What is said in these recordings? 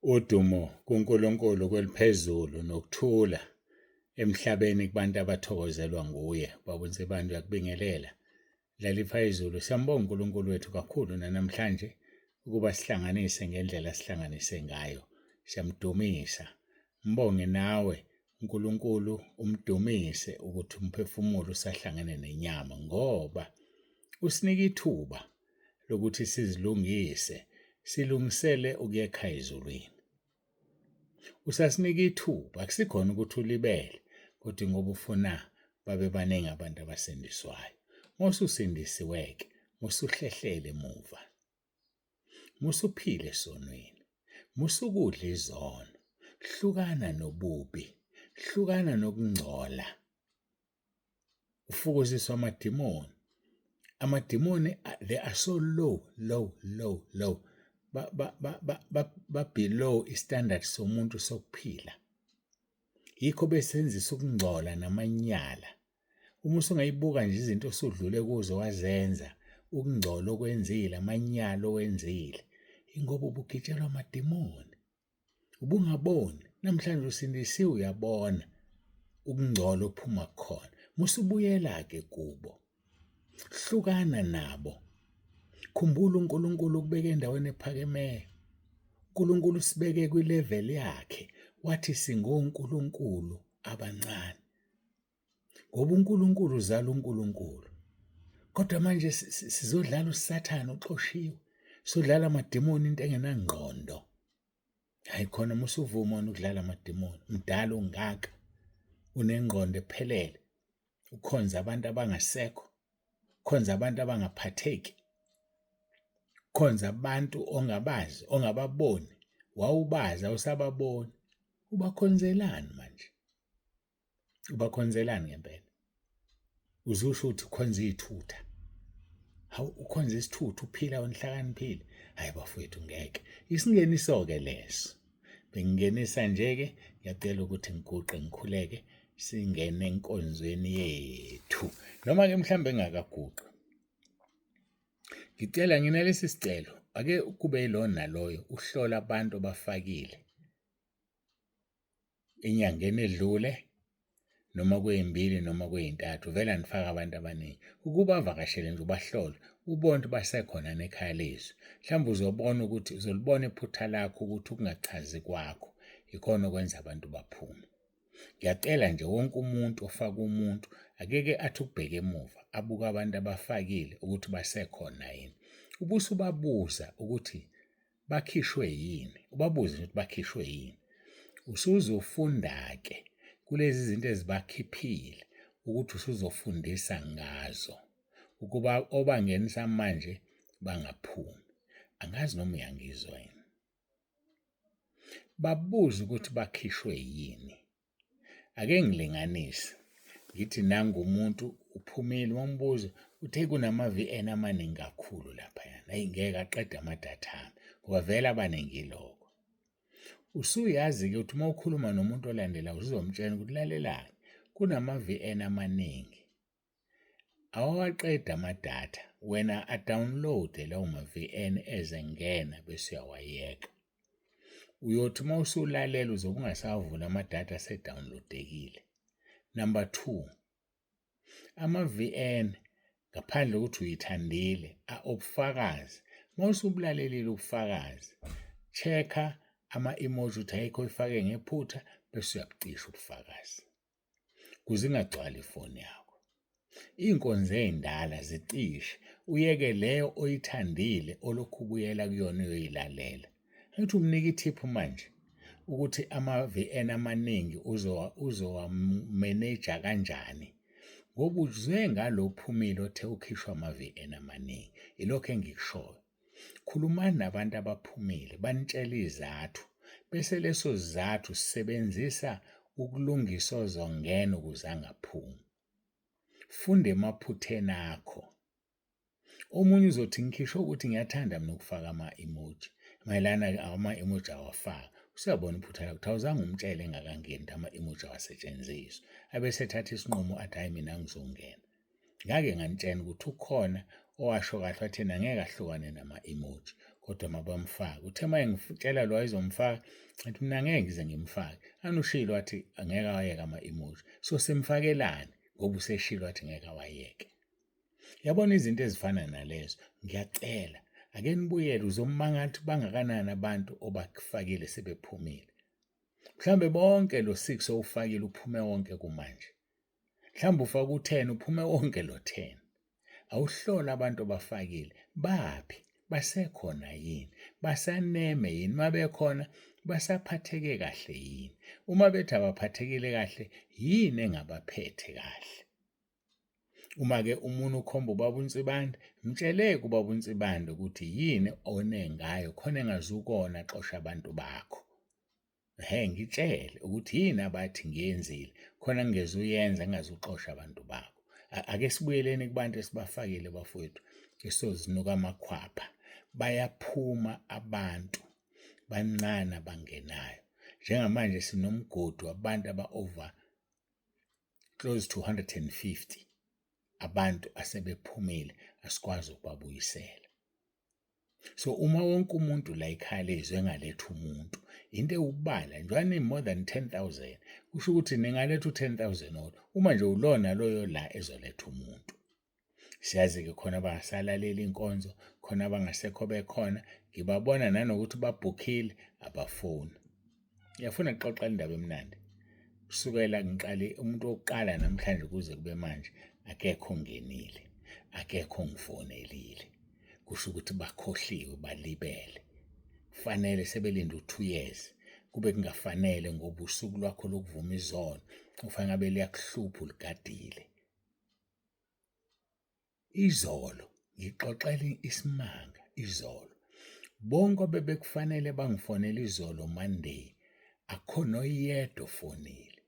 Udumo kuNkulunkulu kweliphezulu nokuthula emhlabeni kubantu abathokozelwa nguye. Baba uNsibande uyakubingelela. Dlalifa izulu, siyambonga uNkulunkulu wethu kakhulu nanamhlanje ukuba sihlanganise ngendlela asihlanganise ngayo. Siyamdumisa. Mbonge nawe uNkulunkulu, umdumise ukuthi umphefumulo usahlangene nenyama ngoba usinika ithuba lokuthi sizilungise, silungisele ukuya ekhaya ezulwini. Usasinika ithuba, akusikhona ukuthi ulibele, kodwa ngoba ufuna babe baningi abantu abasindiswayo. Mususindisiwe-ke, musuhlehlele emuva, musuphile esonweni, musukudla izono, hlukana nobubi, hlukana nokungcola. Ufukuziswa amadimoni. Amadimoni, they are so low, low, low, low. Ba ba ba ba ba, ba below istandard somuntu sokuphila. Yikho besenzisa ukungcola namanyala. Uma usungayibuka nje izinto osudlule kuzo wazenza, ukungcola okwenzile, amanyala owenzile, ingoba ubugitshelwa amadimoni. Ubungaboni, namhlanje usindisiwe uyabona ukungcola ophuma kukhona. Musubuyela-ke kubo. Hlukana nabo. Khumbula uNkulunkulu ukubeke endaweni ephakemeyo. uNkulunkulu usibeke kwilevel yakhe, wathi singonkulunkulu abancane. Ngoba uNkulunkulu uzala uNkulunkulu. Kodwa manje sizodlala uSathane uxoshiwe. Sodlala amadimoni into engenangqondo. Hayi khona musuvuma wena ukudlala amadimoni, mdala ungaka, unengqondo ephelele, ukhonza abantu abangasekho, ukhonza abantu abangaphatheki, ukhonza abantu ongabazi, ongababoni, wawubazi awusababoni. Ubakhonzelani manje? Ubakhonzelani ngempela? Uzusho ukuthi ukhonza iy'thutha. Hawu, ukhonza isithutha uphila wena uhlakaniphile. Hhayi bafowethu ngeke. Isingeniso-ke leso. Bengingenisa nje-ke, ngiyacela ukuthi ngiguqe ngikhuleke singene enkonzweni yethu. Noma-ke mhlawumbe ngingakaguqi. Ngicela nginalesi sicelo, ake kube yilona naloyo uhlola abantu obafakile enyangeni edlule noma kweyimbili noma kweyintathu vele anifake abantu abaningi ukuba avakashele nje ubahlole ubone ukuthi basekhona nekhaya lezwi mhlawumbe uzobona ukuthi uzolibona iphutha lakho ukuthi ukungachazi kwakho ikhona okwenza abantu baphume. Ngiyacela nje wonke umuntu ofaka umuntu akeke athi ukubheka emuva abuke abantu abafakile ukuthi basekhona yini, ubusubabuza ukuthi bakhishwe yini, ubabuze ukuthi bakhishwe yini. Usuzofunda-ke kulezi zinto ezibakhiphile ukuthi usuzofundisa ngazo ukuba obangenisa manje bangaphumi. Angazi noma uyangizwa yini. Babuze ukuthi bakhishwe yini. Ake ngilinganise ngithi nangu umuntu uphumile wambuza uthe kunama-V_N amaningi kakhulu laphayana, eyi ngeke aqede amadatha ami ngoba vele abaningi yilokho. Usuyazi-ke ukuthi uma ukhuluma nomuntu olandelayo usuzomtshela ukuthi lalelani kunama-V_N amaningi awawaqedi amadatha wena a-download-e lawo ma-V_N ezengena bese uyawayeka. Uyothi uma usulalela uzobe ungasawavuli amadatha ase-download-ekile. Number two, ama-V_N ngaphandle kokuthi uyithandile ubufakazi, uma usubulalelile ubufakazi, check-a ama-emoji ukuthi ayikho oyifake ngephutha bese uyabucisha ubufakazi. Kuze ingagcwali ifoni yakho. Iy'nkonzo ey'ndala zicishe, uyeke leyo oyithandile olokhu ubuyela kuyona uyoyilalela. Angithi umnika ithiphu manje ukuthi ama-V_N amaningi uzowameneja kanjani ngoba uzwe ngalo ophumile othe ukhishwa ama-V_N amaningi. Ilokhu engikushoyo. Khulumani nabantu abaphumile banitshele izizathu bese leso sizathu sisebenzisa ukulungisa ozongena ukuze angaphumi. Funda emaphutheni akho. Omunye uzothi ngikhishwe ukuthi ngiyathanda mina ukufaka ama-emoji mayelana ama-emoji awafaki. Usuyabona iphutha lakho ukuthi awuzange umtshele engakangeni ukuthi ama-emoji awasetshenziswa. Abese ethatha isinqumo athi hhayi mina ngizongena. Ngake nganitshela ukuthi ukhona owasho kahle wathi yena ngeke ahlukane nama-emoji. Kodwa mabamfake. Uthe uma engitshela lo ayezomfaka, ngathi mina ngeke ngize ngimfake. Anushilo wathi angeke awayeke ama-emoji. So simfakelani ngoba useshilo wathi ngeke awayeke. Yabona izinto ezifana nalezo, ngiyacela ake nibuyele uzomangala ukuthi bangakanani abantu obakufakile sebephumile. Mhlawumbe bonke lo 6 owufakile uphume wonke kumanje. Mhlawumbe ufake u-10 uphume wonke lo 10. Awuhlole abantu obafakile baphi, basekhona yini, basaneme yini, uma bekhona basaphatheke kahle yini. Uma bethi abaphathekile kahle yini engabaphethe kahle. Uma-ke umuntu ukhomba ubaba uNsibande, mtsheleke ubaba uNsibande ukuthi yini one ngayo khona engazukona axoshe abantu bakho. Hhe, ngitshele ukuthi yini abathi ngiyenzile khona ngingezuyenza ngingazuxosha abantu bakho. Ake sibuyeleni kubantu esibafakile bafowethu esozinuka amakhwapha. Bayaphuma abantu bancane abangenayo. Njengamanje sinomgodi wabantu aba-over close to 150 abantu asebephumile asikwazi ukubabuyisela. So uma wonke umuntu la ekhaya lezwe engaletha umuntu into ewukubala njengoba ni-more than 10,000 kusho ukuthi ningaletha u-10,000 odwa uma nje ulona loyo la ezoletha umuntu. Siyazi-ke khona abangasalaleli inkonzo, khona abangasekho bekhona, ngibabona nanokuthi babhukhile abafoni. Ngiyafuna kuxoxa indaba emnandi. Kusukela ngiqale umuntu wokuqala namhlanje kuze kube manje akekho ongenile, akekho ongifonelile. Kusho ukuthi bakhohliwe, balibele. Kufanele sebelinde u-2 years kube kungafanele ngoba usuku lwakho lokuvuma izono kufanele ngabe liyakuhlupha uligadile. Izolo ngixoxela isimanga izolo. Bonke abebekufanele bangifonele izolo Monday, akukho noyedwa ofonile.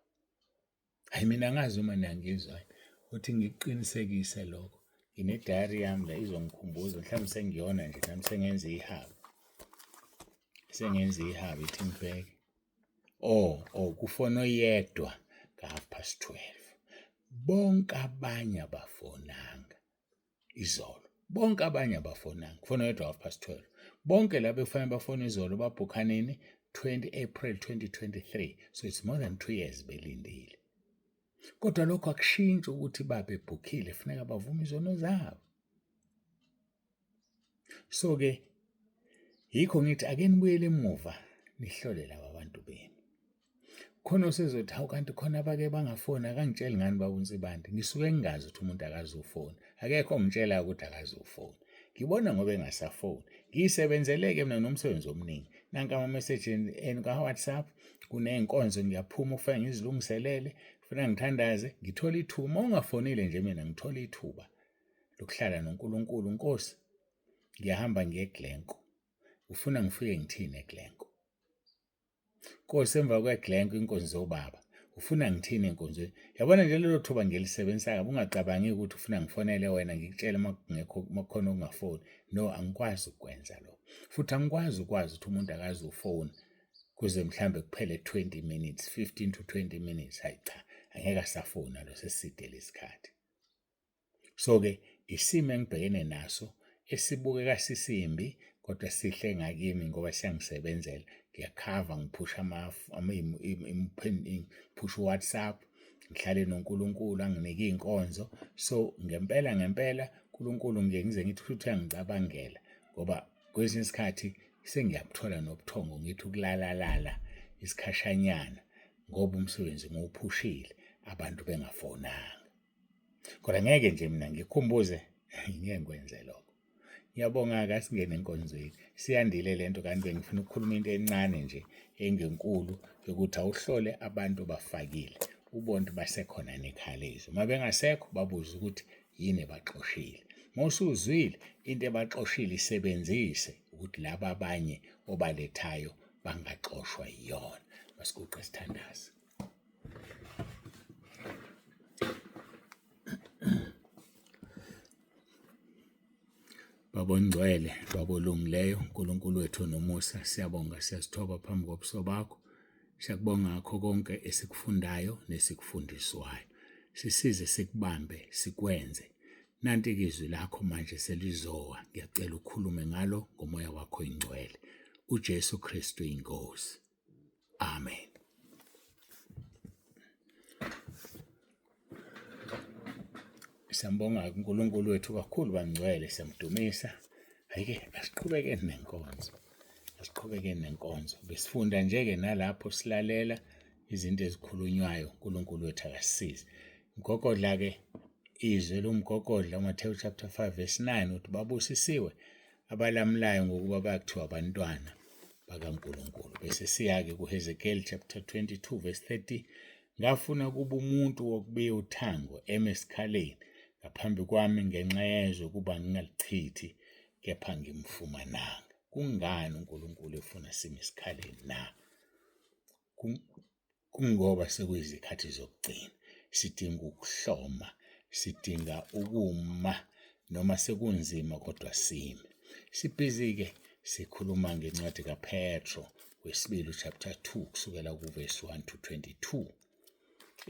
Hhayi mina angazi noma niyangizwa yini, uthi ngikuqinisekise lokho. Ngine-diary yami la izongikhumbuza, mhlawumbe sengiyona nje nami sengenza ihaba. Sengenza ihaba ithi ngibheke. Oh, oh, kufona oyedwa ka-half past 12. Bonke abanye abafonanga izolo. Bonke abanye abafonanga. Kufona oyedwa half past 12. Bonke laba ekufanele bafone izolo babhukha nini? 20 April 2023. So it's more than 2 years belindile. Kodwa lokho akushintshi ukuthi babebhukhile funeka bavume izono zabo. So-ke yikho ngithi ake nibuyele emuva nihlole laba bantu benu. Khona osezothi hawu kanti khona abake bangafoni akangitsheli ngani baba uNsibande. Ngisuke ngingazi ukuthi umuntu akazufona. Akekho ongitshelayo ukuthi akazufona. Ngibona ngoba engasafoni. Ngiyisebenzeleke mina nomsebenzi omningi. Nanka ama-message enu ka-WhatsApp, kuney'nkonzo ngiyaphuma kufanele ngizilungiselele, kufanele ngithandaze, ngithole ithuba. Uma ungafonile nje mina ngithola ithuba lokuhlala noNkulunkulu. Nkosi, ngiyahamba ngiye eGlencoe. Ufuna ngifike ngithini eGlencoe? Nkosi, emva kweGlencoe inkonzo yobaba, ufuna ngithini enkonzweni? Yabona nje lelo thuba ngilisebenzisa kabi, ungacabangi ukuthi ufuna ngifonele wena ngikutshele uma kungekho uma kukhona okungafoni. No, angikwazi ukukwenza lokho. Futhi angikwazi ukwazi ukuthi umuntu akaze ufone kuze mhlambe kuphele 20 minutes, 15 to 20 minutes. Hayi cha, angeke asafona lo seside lesikhathi. So-ke isimo engibhekene naso esibukeka sisimbi kodwa sihle ngakimi ngoba siyangisebenzela. Ngiyakhava ngiphusha ngiphusha u-WhatsApp, ngihlale noNkulunkulu anginike iy'nkonzo. So ngempela ngempela uNkulunkulu ngiye ngize ngithi kushuthi uyangicabangela ngoba kwesinye isikhathi sengiyabuthola nobuthongo ngithi ukulalalala isikhashanyana ngoba umsebenzi ngiwuphushile abantu bengafonanga. Kodwa ngeke nje mina ngikhumbuze, ngeke ngikwenze lokho. Ngiyabonga-ke asingene enkonzweni. Siyandile le nto kanti bengifuna ukukhuluma into encane nje engenkulu yokuthi awuhlole abantu obafakile ubone ukuthi basekhona yini ekhaya lezwi. Uma bengasekho babuze ukuthi yini ebaxoshile. Uma usuzwile into ebaxoshile isebenzise ukuthi laba abanye obalethayo bangaxoshwa yiyona. Masiguqe sithandaze. Baba ongcwele, Baba olungileyo, uNkulunkulu wethu onomusa, siyabonga, siyazithoba phambi kobuso bakho. Siyakubonga ngakho konke esikufundayo nesikufundiswayo. Sisize sikubambe, sikwenze. Nanti-ke izwi lakho manje selizowa, ngiyacela ukhulume ngalo ngomoya wakho oyingcwele. UJesu Kristu iNkosi. Amen. Siyambonga uNkulunkulu wethu kakhulu bangcwele, siyamdumisa. Hhayi-ke asiqhubekeni nenkonzo, asiqhubekeni nenkonzo. Besifunda nje-ke nalapho silalela izinto ezikhulunywayo, uNkulunkulu wethu akasisize. Mgogodla-ke izwi eliwumgogodla uMathewu chapter 5 verse 9 uthi babusisiwe abalamulayo ngokuba bayakuthiwa abantwana bakaNkulunkulu. Bese siya-ke kuHezekeli chapter 22 verse 30 Ngafuna ukuba umuntu wokubiya uthango eme esikhaleni ngaphambi kwami ngenxa yezwe ukuba ngingalichithi, kepha ngimfumananga. Kungani uNkulunkulu efuna sime esikhaleni na? Kungoba sekuyizikhathi zokugcina. Sidinga ukuhloma, sidinga ukuma noma sekunzima kodwa sime. Sibhizi-ke sikhuluma ngencwadi kaPetro wesibili chapter 2 kusukela kuvesi 1 to 22.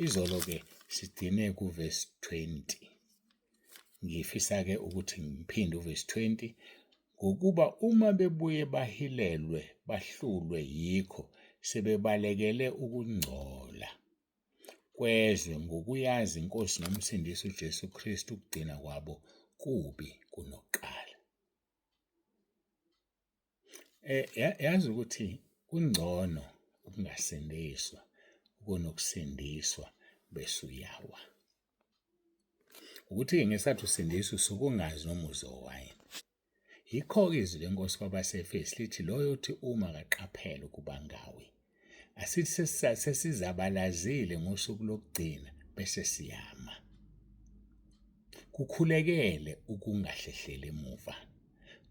Izolo-ke sigcine kuvesi 20. Ngifisa-ke ukuthi ngiphinde uvesi 20 ngokuba uma bebuye bahilelwe bahlulwe yikho sebebalekele ukungcola kwezwe ngokuyazi iNkosi noMsindisi uJesu Kristu ukugcina kwabo kubi kunokuqala. Eh yazi ukuthi kungcono ukungasindiswa kunokusindiswa bese uyawa. Ukuthi-ke ngesikhathi usindiswa usuke ungazi noma uzowa yini. Yikho-ke izwi leNkosi kwabaseEfesu lithi loyo othi uma kaqaphele ukuba angawi. Asithi sesizabalazile ngosuku lokugcina bese siyama. Kukhulekele ukungahlehleli emuva.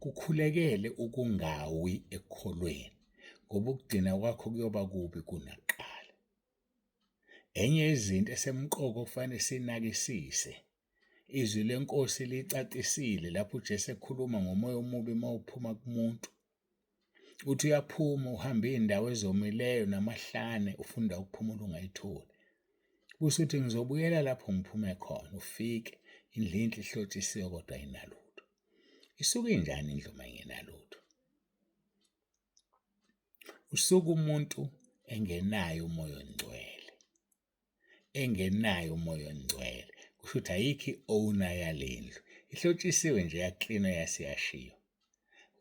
Kukhulekele ukungawi ekukholweni ngoba ukugcina kwakho kuyoba kubi kunakuqala. Enye yezinto esemqoka okufanele sinakisise Izwi leNkosi licacisile lapho uJesu ekhuluma ngomoya omubi uma uphuma kumuntu. Uthi uyaphuma uhamba iy'ndawo ezomileyo namahlane ufunda ukuphumula ungayitholi. Buse uthi ngizobuyela lapho ngiphume khona ufike indlu inhle ihlotshisiwe kodwa ayinalutho. Isuke injani indlu uma ingenalutho? Usuke umuntu engenaye umoya ongcwele. Engenaye umoya ongcwele kusho ukuthi ayikho i-owner yale ndlu ihlotshisiwe nje yaklinwa yase yashiywa.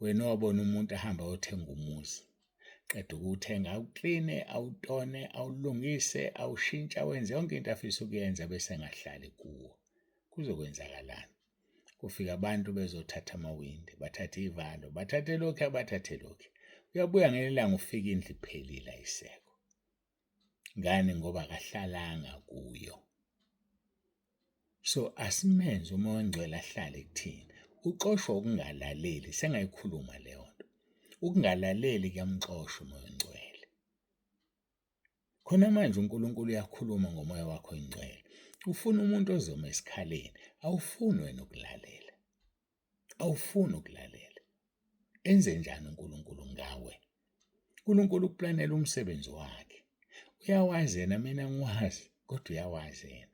Wena wabona umuntu ahamba ayothenga umuzi qeda ukuwuthenga awukline awutone awulungise awushintshe awenze yonke into afisa ukuyenza bese engahlali kuwo kuzokwenzakalani? Kufika abantu bezothatha amawindi bathathe ivalo bathathe lokhu abathathe lokhu uyabuya ngelinye ilanga ufike indlu iphelile ayisekho. Ngani? Ngoba akahlalanga kuyo. So asimenze uMoya oNgcwele ahlale kuthina. Uxoshwa ukungalaleli, sengayikhuluma leyo nto. Ukungalaleli kuyamxosha uMoya oNgcwele. Khona manje uNkulunkulu uyakhuluma ngomoya wakho oyingcwele. Ufuna umuntu ozoma esikhaleni, awufuni wena ukulalela. Awufuni ukulalela. Enze njani uNkulunkulu ngawe? uNkulunkulu ukuplanela umsebenzi wakhe. Uyawazi yena, mina ngiwazi, kodwa uyawazi yena.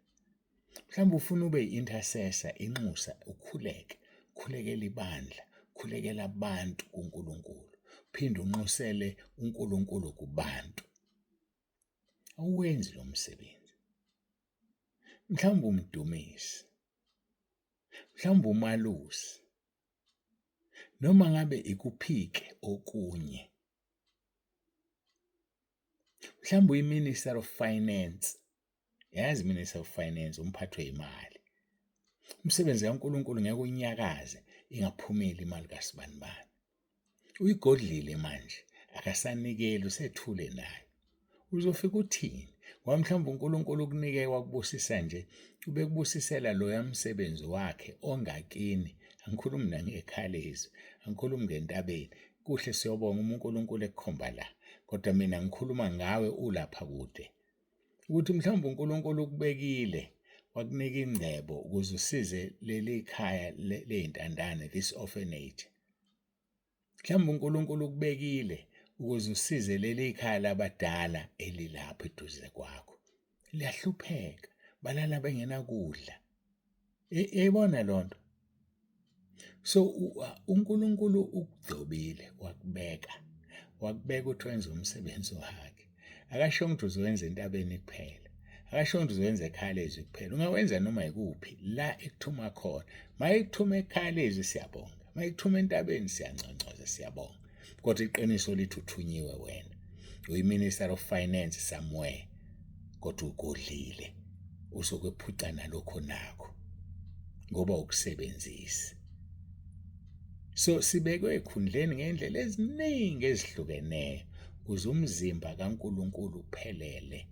Mhlawumbe ufuna ube i-intercessor, inxusa, ukhuleke, ukhulekela ibandla, ukhulekela abantu kuNkulunkulu. Uphinde unxusele uNkulunkulu kubantu. Awuwenzi lo msebenzi. Mhlawumbe umdumisi. Mhlawumbe umalusi. Noma ngabe ikuphike okunye. Mhlawumbe uyi-Minister of Finance. Yazi Minister of Finance umphathi weyimali. Umsebenzi kaNkulunkulu ngeke unyakaze ingaphumeli imali kasibanibani. Uyigodlile manje akasanikeli usethule nayo. Uzofika uthini? Ngoba mhlawumbe uNkulunkulu ukunike wakubusisa nje ubekubusisela loya msebenzi wakhe ongakini. Angikhulumi nangekhaya lezwi, angikhulumi ngentabeni. Kuhle siyobonga uma uNkulunkulu ekukhomba la, kodwa mina ngikhuluma ngawe ulapha kude. Ukuthi mhlawumbe uNkulunkulu ukubekile wakunika ingcebo ukuze usize leli khaya ley'ntandane, this orphanage. Mhlawumbe uNkulunkulu ukubekile ukuze usize leli khaya labadala elilapho eduze kwakho. Liyahlupheka, balala bengenakudla. Uyayibona loo nto? So uNkulunkulu ukugcobile wakubeka, wakubeka ukuthi wenze umsebenzi wakhe. Akashongo ukuthi uzowenza entabeni kuphela, akashongo ukuthi uzowenza ekhaya lezwi kuphela. Ungawenza noma yikuphi la ekuthuma khona. Mayekuthuma ekhaya lezwi siyabonga, mayekuthuma entabeni siyanconcoza siyabonga. Kodwa iqiniso lithi uthunyiwe wena. Uyi-Minister of Finance somewhere kodwa ugodlile uzokwephuca nalokho nakho ngoba ukusebenzisi. So sibekwe ekhundleni ngendlela eziningi ezihlukeneyo ukuze umzimba kaNkulunkulu uphelele,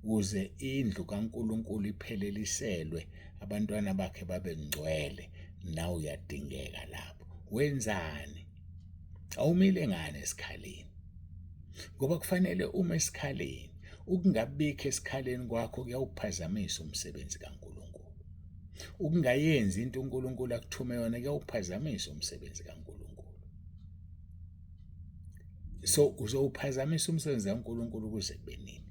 ukuze indlu kaNkulunkulu ipheleliselwe, abantwana bakhe babe ngcwele. Nawe uyadingeka lapho. Wenzani? Awumile ngani esikhaleni? Ngoba kufanele ume esikhaleni. Ukungabikho esikhaleni kwakho kuyawuphazamisa umsebenzi kaNkulunkulu. Ukungayenzi into uNkulunkulu akuthume yona kuyawuphazamisa umsebenzi kaNkulunkulu. So uzowuphazamisa umsebenzi kaNkulunkulu kuze kube nini?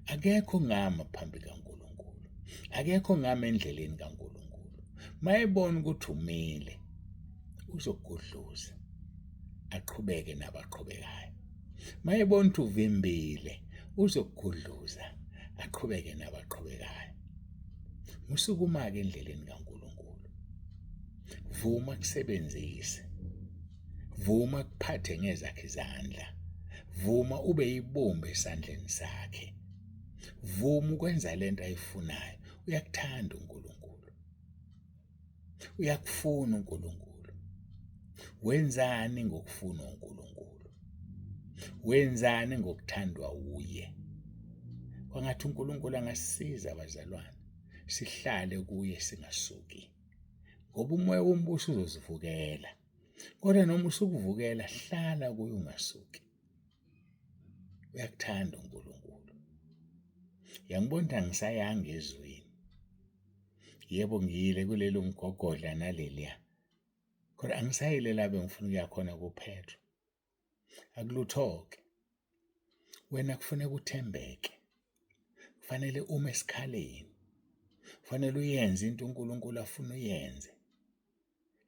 Akekho ngama phambi kaNkulunkulu. Akekho ngama endleleni kaNkulunkulu. Mayebona ukuthi umile uzokugudluza aqhubeke nabaqhubekayo. Mayebona ukuthi uvimbile uzokugudluza aqhubeke nabaqhubekayo. Musukuma-ke endleleni kaNkulunkulu. Vuma kusebenzise. Vuma kuphathe ngezakhe izandla. Vuma ube yibumba esandleni sakhe. Vuma ukwenza lento ayifunayo. Uyakuthanda uNkulunkulu. Uyakufuna uNkulunkulu. Wenzani ngokufuna uNkulunkulu? Wenzani ngokuthandwa uye? Kwangathi uNkulunkulu angasisiza bazalwane sihlale kuye singasuki. Ngoba umoya wombuso uzozivukela. Kodwa noma usukuvukela hlala kuye ungasuki. Uyakuthanda uNkulunkulu. Yangibona angisayanga ezweni. Yebo ngiyile kulelo mgogodla naleliya. Kodwa angisayile la bengifuna ukuya khona kuPetro. Akulutho-ke. Wena kufuneka uthembeke. Kufanele ume esikhaleni. Kufanele uyenze into uNkulunkulu afuna uyenze.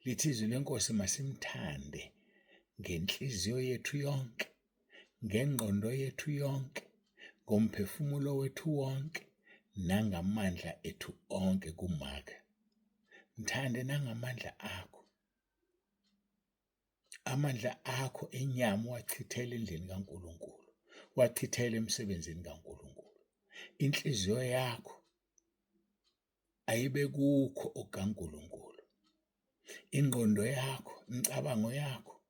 Lithi izwi lenkosi masimthande ngenhliziyo yethu yonke, ngengqondo yethu yonke, ngomphefumulo wethu wonke, nangamandla ethu onke kuMark. Mthande nangamandla akho. Amandla akho enyama uwachithele endlini kaNkulunkulu, uwachithele emsebenzini kaNkulunkulu. Inhliziyo yakho ayibe kukho okukaNkulunkulu. Ingqondo yakho, imicabango yakho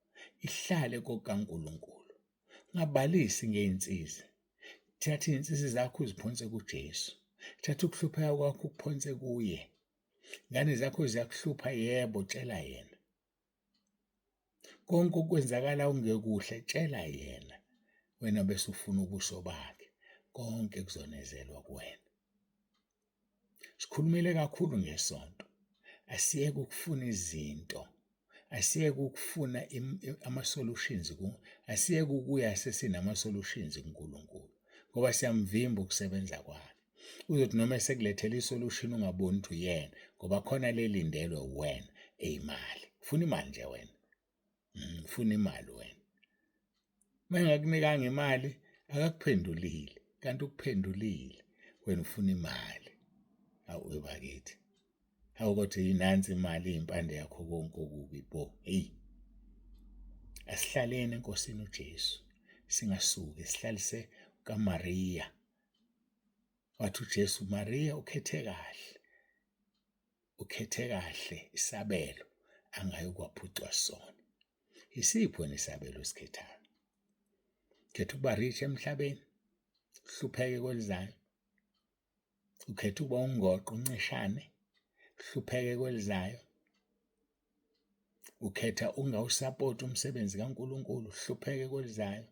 ihlale kokaNkulunkulu. Ungabalisi ngey'nsizi. Thatha iy'nsizi zakho uziphonse kuJesu. Thatha ukuhlupheka kwakho ukuphonse kuye. Ingane zakho ziyakuhlupha, yebo, tshela yena. Konke okwenzakala okungekuhle tshela yena. Wena bese ufuna ubuso bakhe. Konke kuzonezelwa kuwena. Sikhulumile kakhulu ngesonto. Asiyeke ukufuna izinto. Asiyeke ukufuna ama-solutions asiyeke ukuya sesinama-solutions kuNkulunkulu ngoba siyamvimba ukusebenza kwakhe. Uzothi noma esekulethela i-solution ungaboni ukuthi uyena ngoba khona lelindelwe uwena eyimali. Ufuna imali nje wena. Ufuna imali wena. Uma engakunikanga imali akakuphendulile kanti ukuphendulile wena ufuna imali. Awu webakithi. Hawu kodwa inansi imali iyimpande yakho konke okubi bo. Hey. Asihlaleni eNkosini uJesu. Singasuki sihlalise kaMaria. Wathi uJesu Maria ukhethe kahle. Ukhethe kahle isabelo angayukwaphucwa sona. Isiphi wena isabelo osikhethayo? Ukhetha ukuba rich emhlabeni, uhlupheke kwelizayo. Ukhetha ukuba ungoqo uncishane, uhlupheke kwelizayo. Ukhetha ungawusapoti umsebenzi kaNkulunkulu, uhlupheke kwelizayo.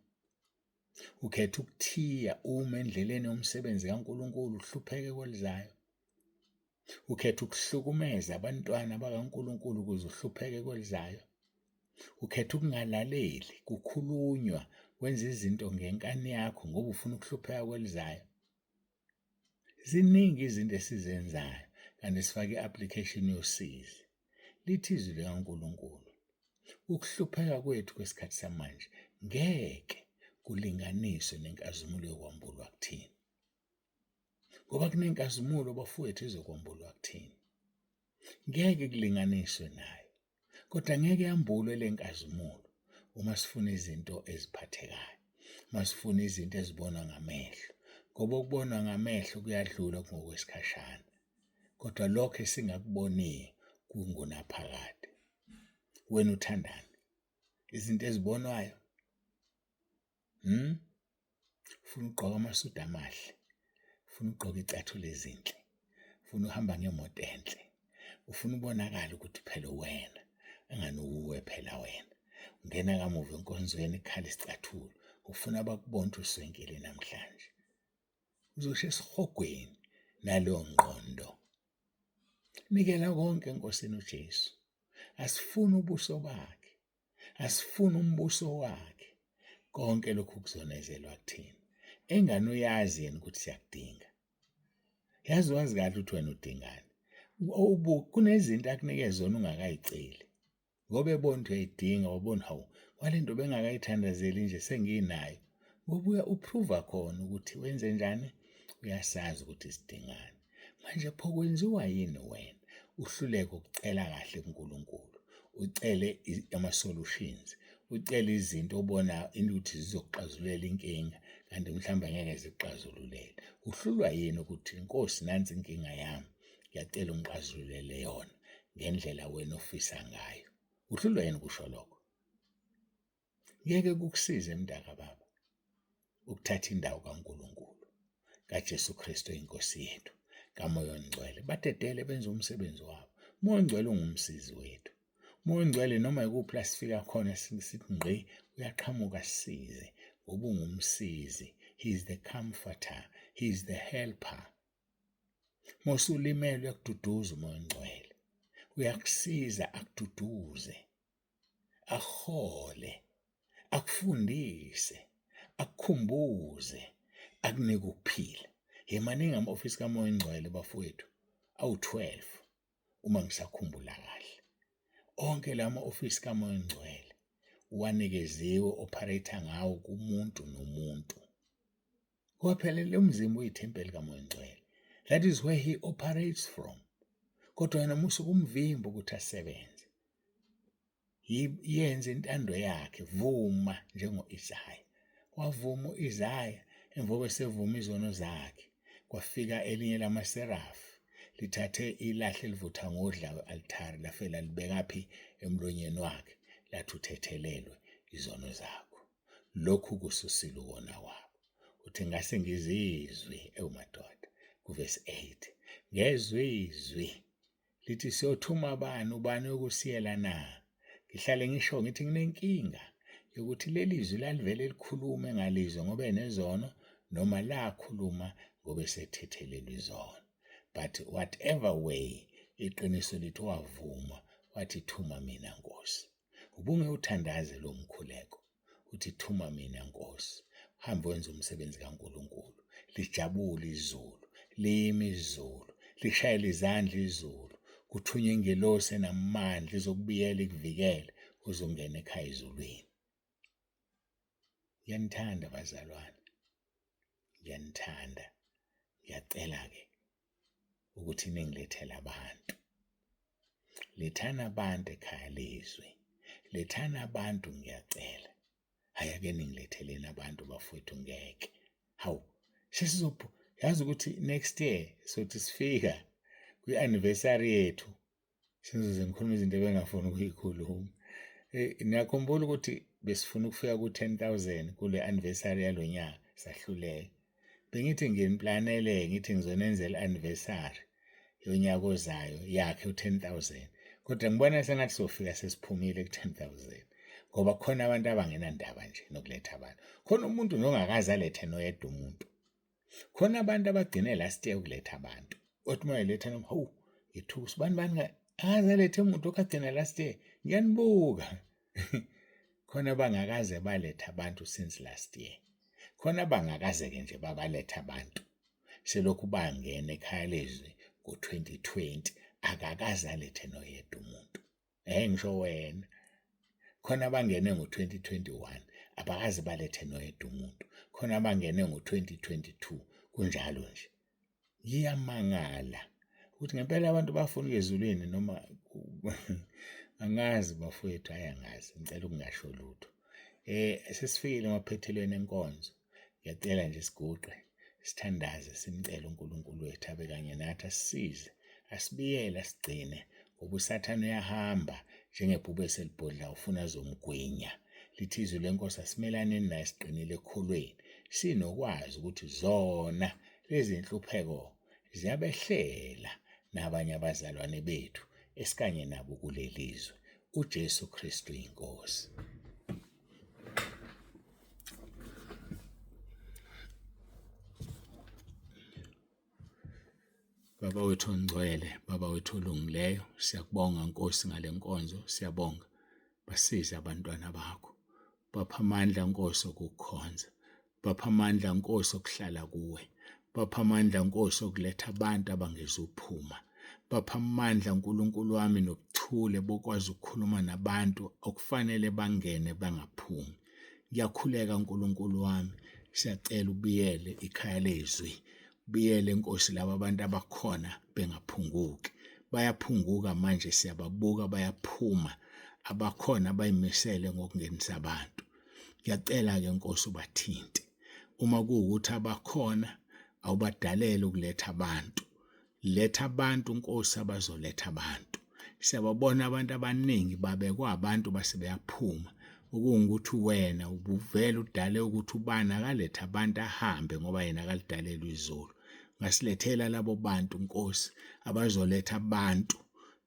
Ukhetha ukuthiya ume endleleni yomsebenzi kaNkulunkulu, uhlupheke kwelizayo. Ukhetha ukuhlukumeza abantwana bakaNkulunkulu ukuze uhlupheke kwelizayo. Ukhetha ukungalaleli kukhulunywa, wenza izinto ngenkani yakho ngoba ufuna ukuhlupheka kwelizayo. Ziningi izinto esizenzayo kanti sifake i-application yosizi. Lithi izwi likaNkulunkulu, ukuhlupheka kwethu kwesikhathi samanje ngeke kulinganiswe nenkazimulo yokwambulwa kuthina. Ngoba kunenkazimulo bafowethu ezokwambulwa kuthina. Ngeke kulinganiswe nayo. Kodwa ngeke yambulwe le nkazimulo uma sifuna izinto eziphathekayo, uma sifuna izinto ezibonwa ngamehlo, ngoba okubonwa ngamehlo kuyadlula kungokwesikhashana, kodwa lokho esingakuboniyo kungunaphakade. Wena uthandani? Izinto ezibonwayo? Hmm? Ufuna ukugqoka amasudi amahle, ufuna ukugqoka iy'cathulo ezinhle, ufuna ukuhamba ngemoto enhle, ufuna ubonakale ukuthi phela uwena, engani uwuwe phela wena. Ungena kamuva enkonzweni kukhala isicathulo, ufuna bakubone ukuthi uswenkile namhlanje. Uzosha esihogweni naleyo ngqondo. Nikela konke eNkosini uJesu. Asifuni ubuso bakhe. Asifuni umbuso wakhe. Konke lokhu kuzonezelwa kuthina. Engani uyazi yena ukuthi siyakudinga. Yazi wazi kahle ukuthi wena udingani. Kunezinto akunike zona ungakayiceli. Ngoba ebona ukuthi uyayidinga, wabona hawu, kwale nto bengakayithandazeli nje senginayo. Ngoba uya uphruva khona ukuthi wenze njani, uyasazi ukuthi sidingani. Manje pho kwenziwa yini wena uhluleke ukucela kahle kuNkulunkulu, ucele ama-solutions, ucele izinto obona ukuthi zizokuxazululela inkinga kanti mhlawumbe ngeke zikuxazululele. Uhlulwa yini ukuthi Nkosi nansi inkinga yami, ngiyacela ungixazululele yona ngendlela wena ofisa ngayo. Uhlulwa yini kusho lokho? Ngeke kukusize mntaka baba ukuthatha indawo kaNkulunkulu, kaJesu Kristu inkosi yethu, kaMoya oNgcwele. Badedele benze umsebenzi wabo. Moya oNgcwele ungumsizi wethu. Moya oNgcwele noma ikuphi la sifika khona sithi ngqi uyaqhamuka sisize ngoba ungumsizi. He is the comforter, he is the helper. Mosulimele uyakududuza uMoya oNgcwele. Uyakusiza akududuze. Akuhole, akufundise, akukhumbuze, akunike ukuphila. Ye maningi ama-ofisi kaMoya oNgcwele bafowethu, awu-12 uma ngisakhumbula kahle. Onke la ma-ofisi kaMoya oNgcwele uwanikeziwe operator ngawo kumuntu nomuntu. Ngoba phela lo mzimba uyithempeli kaMoya oNgcwele. That is where he operates from. Kodwa wena musa ukumvimba ukuthi asebenze. Yenza intando yakhe, vuma njengo-Isaya. Wavuma u-Isaya emva kwesevuma izono zakhe. Kwafika elinye lamaserafi lithathe ilahle elivutha ngodla we-altare lafela libeka phi emlonyeni wakhe lathi uthethelelwe izono zakho. Lokhu kususile ukona kwakho. Uthi ngase ngizizwe ewumadoda kuvesi 8 ngezwe izwi lithi siyothuma bani ubani yokusiyela na ngihlale ngisho ngithi nginenkinga yokuthi leli zwi lalivele likhulume ngalizwe ngoba enezono noma lakhuluma ngoba esethethelelwe izono but whatever way iqiniso lithi wavuma wathi thuma mina Nkosi ubungewuthandaze lo mkhuleko uthi thuma mina Nkosi uhambe wenze umsebenzi kaNkulunkulu lijabule izulu limi izulu lishayele izandla izulu kuthunywe ingelosi enamandla izokubiyela ikuvikele uzongena ekhaya ezulwini. Ngiyanithanda bazalwane, ngiyanithanda. Ngiyacela-ke ukuthi ningilethele abantu. Lethani abantu ekhaya lezwi, lethani abantu ngiyacela. Hhayi ake ningiletheleni abantu bafowethu ngeke. Hawu, sesizophu yazi ukuthi next year sothi sifika kwi-anniversary yethu sengizoze ngikhuluma izinto ebengafuni ukuyikhuluma. Niyakhumbula ukuthi besifuna ukufika ku-10,000 kule anniversary yalo nyaka, sahluleka. Bengithi nginiplanele ngithi ngizonenzela i-anniversary yonyaka ozayo yakhe u-10,000 kodwa ngibona sengathi sofika sesiphumile ku-10,000 ngoba khona abantu abangenandaba nje nokuletha abantu. Khona umuntu nongakaze alethe noyedwa umuntu. Khona abantu abagcine last year ukuletha abantu. Othi uma eletha noma hawu ngithusa bani bani akaze alethe umuntu okagcina last year ngiyanibuka. Khona abangakaze baletha abantu since last year. Khona abangakaze-ke nje babaletha abantu. Selokhu bangena ekhaya lezwi ngo-2020 akakaze alethe noyedwa umuntu. Ngisho wena. Khona abangene ngo-2021 abakaze balethe noyedwa umuntu. Khona abangene ngo-2022 kunjalo nje. Ngiyamangala ukuthi ngempela abantu bafuna ukuya ezulwini noma angazi bafowethu, hhayi angazi, ngicela ukungasho lutho. Sesifikile emaphethelweni enkonzo, ngiyacela nje siguqe sithandaze simcele uNkulunkulu wethu abe kanye nathi asisize, asibiyele, asigcine ngoba uSathane uyahamba njengebhubesi elibhodlayo ufuna azomgwinya. Lithi izwi lenkosi asimelaneni naye siqinile ekukholweni, sinokwazi ukuthi zona lezi nhlupheko ziyabehlela nabanye abazalwane bethu esikanye nabo kuleli zwe. UJesu Kristu iNkosi. Baba wethu ongcwele, Baba wethu olungileyo, siyakubonga Nkosi ngale nkonzo, siyabonga. Basize abantwana bakho. Bapha amandla Nkosi okukhonza. Bapha amandla Nkosi okuhlala kuwe. Bapha amandla Nkosi okuletha abantu abangezuphuma. Bapha amandla Nkulunkulu wami nobuchule bokwazi ukukhuluma nabantu okufanele bangene bangaphumi. Ngiyakhuleka Nkulunkulu wami, siyacela ubiyele ikhaya lezwi. Biyele Nkosi laba bantu abakhona bengaphunguki. Bayaphunguka manje siyababuka bayaphuma. Abakhona bayimisele ngokungenisa abantu. Ngiyacela-ke Nkosi ubathinte. Uma kuwukuthi abakhona awubadalele ukuletha abantu. Letha abantu Nkosi abazoletha abantu. Siyababona abantu abaningi babekwa abantu base beyaphuma. Okungukuthi wena ubuvele udale ukuthi ubani akalethe abantu ahambe ngoba yena akalidalelwe izulu. Ungasilethela labo bantu Nkosi abazoletha abantu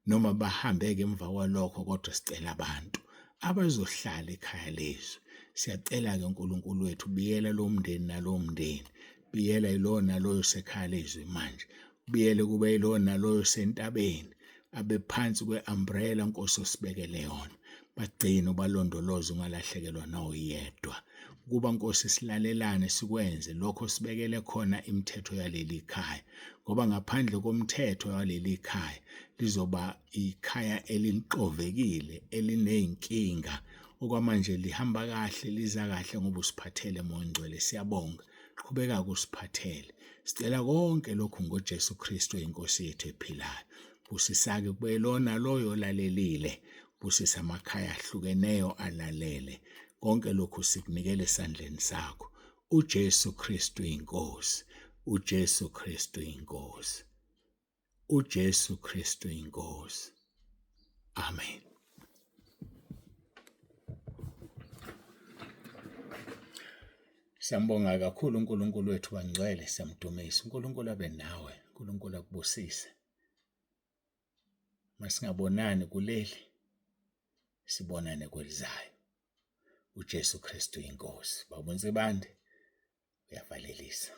noma bahambe-ke emva kwalokho kodwa sicela abantu abazohlala ekhaya lezwi. Siyacela-ke Nkulunkulu wethu biyela lo mndeni nalowo mndeni, biyela yilowo naloyo sekhaya lezwi manje, biyele kube yilowo naloyo sentabeni abe phansi kwe-umbrella Nkosi osibekele yona. Bagcine ubalondoloze ungalahlekelwa noyedwa. Ukuba Nkosi silalelane sikwenze lokho sibekele khona imithetho yaleli khaya ngoba ngaphandle komthetho waleli khaya lizoba ikhaya elixovekile eliney'nkinga okwamanje lihamba kahle liza kahle ngoba usiphathele Moya Ongcwele siyabonga qhubeka kusiphathele sicela konke lokhu ngoJesu Kristu inkosi yethu ephilayo busisake kube lona loyo olalelile busisa amakhaya ahlukeneyo alalele Konke lokhu sikunikela esandleni sakho. UJesu Kristu iNkosi. UJesu Kristu iNkosi. UJesu Kristu iNkosi. Amen. Siyambonga kakhulu uNkulunkulu wethu bangcwele, siyamdumisa. uNkulunkulu abe nawe, uNkulunkulu akubusise. Masingabonani kuleli sibonane kwelizayo. UJesu Kristu iNkosi. Baba uNsibande uyavalelisa.